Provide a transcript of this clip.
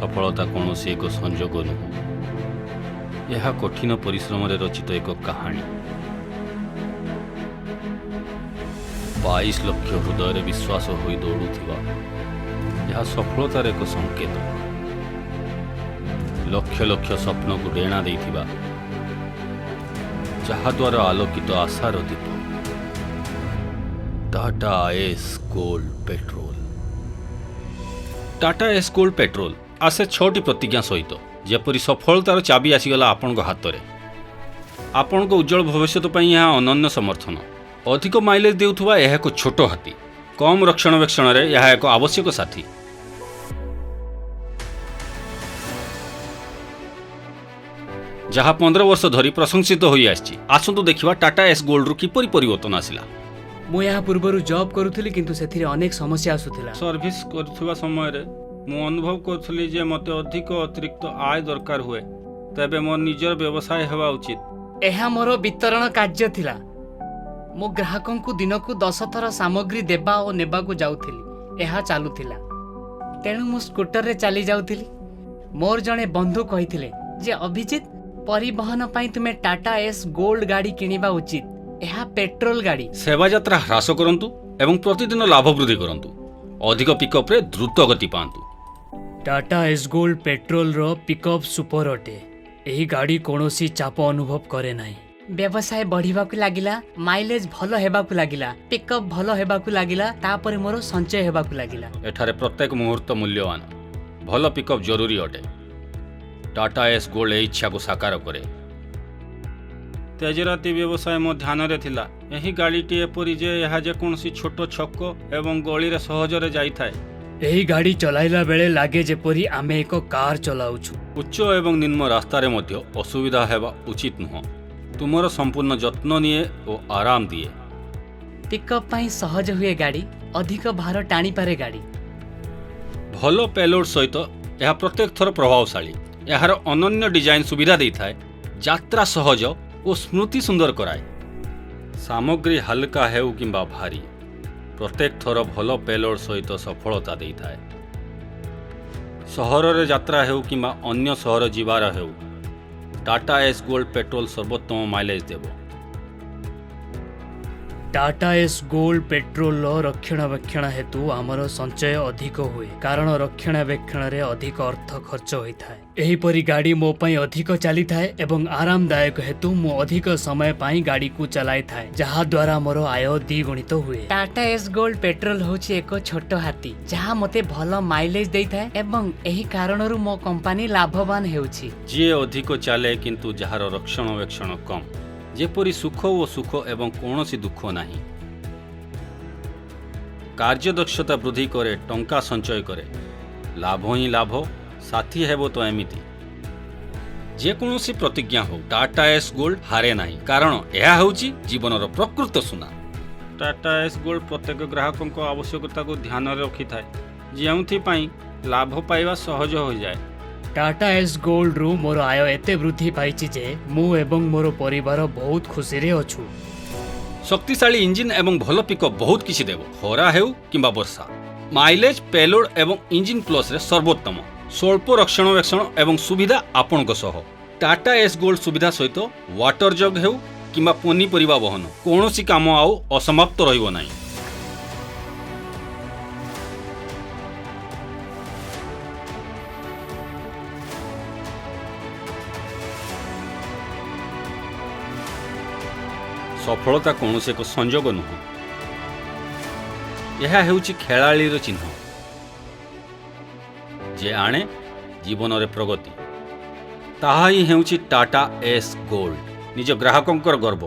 ସଫଳତା କୌଣସି ଏକ ସଂଯୋଗ ନୁହଁ। ଏହା କଠିନ ପରିଶ୍ରମରେ ରଚିତ ଏକ କାହାଣୀ। 22 ଲକ୍ଷ ହୃଦୟରେ ବିଶ୍ୱାସ ହୋଇ ଦୌଡ଼ୁଥିବା ଏହା ସଫଳତାର ଏକ ସଂକେତ। ଲକ୍ଷ ଲକ୍ଷ ସ୍ୱପ୍ନକୁ ଡେଣା ଦେଇଥିବା, ଯାହାଦ୍ୱାରା ଆଲୋକିତ ଆଶାର ଦୀପ, Tata Ace Gold petrol. Tata Ace Gold petrol ଆସେ ଛଅଟି ପ୍ରତିଜ୍ଞା ସହିତ, ଯେପରି ସଫଳତାର ଚାବି ଆସିଗଲା ଆପଣଙ୍କ ହାତରେ। ଆପଣଙ୍କ ଉଜ୍ଜଳ ଭବିଷ୍ୟତ ପାଇଁ ଏହା ଅନନ୍ୟ ସମର୍ଥନ। ଅଧିକ ମାଇଲେଜ ଦେଉଥିବା ଏହା ଏକ ଛୋଟ ହାତୀ। କମ୍ ରକ୍ଷଣାବେକ୍ଷଣରେ ଏହା ଏକ ଆବଶ୍ୟକ ସାଥୀ, ଯାହା 15 ବର୍ଷ ଧରି ପ୍ରଶଂସିତ ହୋଇଆସିଛି। ଆସନ୍ତୁ ଦେଖିବା ଟାଟା ଏସ୍ ଗୋଲ୍ଡରୁ କିପରି ପରିବର୍ତ୍ତନ ଆସିଲା। ମୁଁ ଏହା ପୂର୍ବରୁ ଜବ୍ କରୁଥିଲି, କିନ୍ତୁ ସେଥିରେ ଅନେକ ସମସ୍ୟା ଆସୁଥିଲା। ସର୍ଭିସ କରୁଥିବା ସମୟରେ ମୁଁ ଅନୁଭବ କରୁଥିଲି ଯେ ମୋତେ ଅଧିକ ଅତିରିକ୍ତ ଆୟ ଦରକାର ହୁଏ, ତେବେ ମୋର ନିଜର ବ୍ୟବସାୟ ହେବା ଉଚିତ। ଏହା ମୋର ବିତରଣ କାର୍ଯ୍ୟ ଥିଲା। ମୁଁ ଗ୍ରାହକଙ୍କୁ ଦିନକୁ 10 ଥର ସାମଗ୍ରୀ ଦେବା ଓ ନେବାକୁ ଯାଉଥିଲି। ଏହା ଚାଲୁଥିଲା, ତେଣୁ ମୁଁ ସ୍କୁଟରରେ ଚାଲି ଯାଉଥିଲି। ମୋର ଜଣେ ବନ୍ଧୁ କହିଥିଲେ ଯେ ଅଭିଜିତ, ପରିବହନ ପାଇଁ ତୁମେ ଟାଟା ଏସ୍ ଗୋଲ୍ଡ ଗାଡ଼ି କିଣିବା ଉଚିତ। ଏହା ପେଟ୍ରୋଲ ଗାଡ଼ି। ସେବାଯାତ୍ରା ହ୍ରାସ କରନ୍ତୁ ଏବଂ ପ୍ରତିଦିନ ଲାଭ ବୃଦ୍ଧି କରନ୍ତୁ। ଅଧିକ ପିକଅପ୍ରେ ଦ୍ରୁତ ଗତି ପାଆନ୍ତୁ। ଟାଟା ଏସ୍ ଗୋଲ୍ଡ ପେଟ୍ରୋଲର ପିକଅପ୍ ସୁପର ଅଟେ। ଏହି ଗାଡ଼ି କୌଣସି ଚାପ ଅନୁଭବ କରେ ନାହିଁ। ବ୍ୟବସାୟ ବଢ଼ିବାକୁ ଲାଗିଲା, ମାଇଲେଜ ଭଲ ହେବାକୁ ଲାଗିଲା, ପିକଅପ୍ ଭଲ ହେବାକୁ ଲାଗିଲା, ତାପରେ ମୋର ସଞ୍ଚୟ ହେବାକୁ ଲାଗିଲା। ଏଠାରେ ପ୍ରତ୍ୟେକ ମୁହୂର୍ତ୍ତ ମୂଲ୍ୟବାନ। ଭଲ ପିକଅପ୍ ଜରୁରୀ ଅଟେ। ଟାଟା ଏସ୍ ଗୋଲ୍ଡ ଏହି ଇଚ୍ଛାକୁ ସାକାର କରେ। ତେଜରାତି ବ୍ୟବସାୟ ମୋ ଧ୍ୟାନରେ ଥିଲା। ଏହି ଗାଡ଼ିଟି ଏପରି ଯେ ଏହା ଯେକୌଣସି ଛୋଟ ଛକ ଏବଂ ଗଳିରେ ସହଜରେ ଯାଇଥାଏ। ଏହି ଗାଡ଼ି ଚଲାଇଲା ବେଳେ ଲାଗେ ଯେପରି ଆମେ ଏକ କାର୍ ଚଲାଉଛୁ। ଉଚ୍ଚ ଏବଂ ନିମ୍ନ ରାସ୍ତାରେ ମଧ୍ୟ ଅସୁବିଧା ହେବା ଉଚିତ ନୁହଁ। ତୁମର ସମ୍ପୂର୍ଣ୍ଣ ଯତ୍ନ ନିଏ ଓ ଆରାମ ଦିଏ। ପିକଅପ୍ ପାଇଁ ସହଜ ହୁଏ ଗାଡ଼ି। ଅଧିକ ଭାର ଟାଣିପାରେ ଗାଡ଼ି। ଭଲ ପେଲୋଡ୍ ସହିତ ଏହା ପ୍ରତ୍ୟେକ ଥର ପ୍ରଭାବଶାଳୀ। ଏହାର ଅନନ୍ୟ ଡିଜାଇନ୍ ସୁବିଧା ଦେଇଥାଏ, ଯାତ୍ରା ସହଜ ଓ ସ୍ମୃତି ସୁନ୍ଦର କରାଏ। ସାମଗ୍ରୀ ହାଲୁକା ହେଉ କିମ୍ବା ଭାରୀ, ପ୍ରତ୍ୟେକ ଥର ଭଲ ପେଲୋଡ୍ ସହିତ ସଫଳତା ଦେଇଥାଏ। ସହରରେ ଯାତ୍ରା ହେଉ କିମ୍ବା ଅନ୍ୟ ସହର ଯିବାର ହେଉ, ଟାଟା ଏସ୍ ଗୋଲ୍ଡ ପେଟ୍ରୋଲ ସର୍ବୋତ୍ତମ ମାଇଲେଜ୍ ଦେବ। ଟାଟା ଏସ୍ ଗୋଲ୍ଡ ପେଟ୍ରୋଲର ରକ୍ଷଣାବେକ୍ଷଣ ହେତୁ ଆମର ସଞ୍ଚୟ ଅଧିକ ହୁଏ, କାରଣ ରକ୍ଷଣାବେକ୍ଷଣରେ ଅଧିକ ଅର୍ଥ ଖର୍ଚ୍ଚ ହୋଇଥାଏ। ଏହିପରି ଗାଡ଼ି ମୋ ପାଇଁ ଅଧିକ ଚାଲିଥାଏ ଏବଂ ଆରାମଦାୟକ ହେତୁ ମୁଁ ଅଧିକ ସମୟ ପାଇଁ ଗାଡ଼ିକୁ ଚଲାଇଥାଏ, ଯାହାଦ୍ୱାରା ମୋର ଆୟ ଦ୍ୱିଗୁଣିତ ହୁଏ। ଟାଟା ଏସ୍ ଗୋଲ୍ଡ ପେଟ୍ରୋଲ ହେଉଛି ଏକ ଛୋଟ ହାତୀ, ଯାହା ମୋତେ ଭଲ ମାଇଲେଜ ଦେଇଥାଏ ଏବଂ ଏହି କାରଣରୁ ମୋ କମ୍ପାନୀ ଲାଭବାନ ହେଉଛି। ଯିଏ ଅଧିକ ଚାଲେ, କିନ୍ତୁ ଯାହାର ରକ୍ଷଣାବେକ୍ଷଣ କମ୍, ଯେପରି ସୁଖ ଓ ସୁଖ ଏବଂ କୌଣସି ଦୁଃଖ ନାହିଁ। କାର୍ଯ୍ୟଦକ୍ଷତା ବୃଦ୍ଧି କରେ, ଟଙ୍କା ସଞ୍ଚୟ କରେ, ଲାଭ ହିଁ ଲାଭ, ସାଥୀ ହେବ ତ ଏମିତି। ଯେକୌଣସି ପ୍ରତିଜ୍ଞା ହେଉ, ଟାଟା ଏସ୍ ଗୋଲ୍ଡ ହାରେ ନାହିଁ, କାରଣ ଏହା ହେଉଛି ଜୀବନର ପ୍ରକୃତ ସୁନା। ଟାଟା ଏସ୍ ଗୋଲ୍ଡ ପ୍ରତ୍ୟେକ ଗ୍ରାହକଙ୍କ ଆବଶ୍ୟକତାକୁ ଧ୍ୟାନରେ ରଖିଥାଏ, ଯେଉଁଥିପାଇଁ ଲାଭ ପାଇବା ସହଜ ହୋଇଯାଏ। ଟାଟା ଏସ୍ ଗୋଲ୍ଡରୁ ମୋର ଆୟ ଏତେ ବୃଦ୍ଧି ପାଇଛି ଯେ ମୁଁ ଏବଂ ମୋର ପରିବାର ବହୁତ ଖୁସିରେ ଅଛୁ। ଶକ୍ତିଶାଳୀ ଇଞ୍ଜିନ୍ ଏବଂ ଭଲ ପିକଅପ୍ ବହୁତ କିଛି ଦେବ। ଖରା ହେଉ କିମ୍ବା ବର୍ଷା, ମାଇଲେଜ୍, ପେଲୋଡ୍ ଏବଂ ଇଞ୍ଜିନ୍ ପ୍ଲସ୍ରେ ସର୍ବୋତ୍ତମ। ସ୍ୱଳ୍ପ ରକ୍ଷଣାବେକ୍ଷଣ ଏବଂ ସୁବିଧା ଆପଣଙ୍କ ସହ। ଟାଟା ଏସ୍ ଗୋଲ୍ଡ ସୁବିଧା ସହିତ ୱାଟର ଜଗ୍ ହେଉ କିମ୍ବା ପନିପରିବା ବହନ, କୌଣସି କାମ ଆଉ ଅସମାପ୍ତ ରହିବ ନାହିଁ। ସଫଳତା କୌଣସି ଏକ ସଂଯୋଗ ନୁହଁ। ଏହା ହେଉଛି ଖେଳାଳିର ଚିହ୍ନ, ଯେ ଆଣେ ଜୀବନରେ ପ୍ରଗତି। ତାହା ହିଁ ହେଉଛି ଟାଟା ଏସ୍ ଗୋଲ୍ଡ, ନିଜ ଗ୍ରାହକଙ୍କର ଗର୍ବ।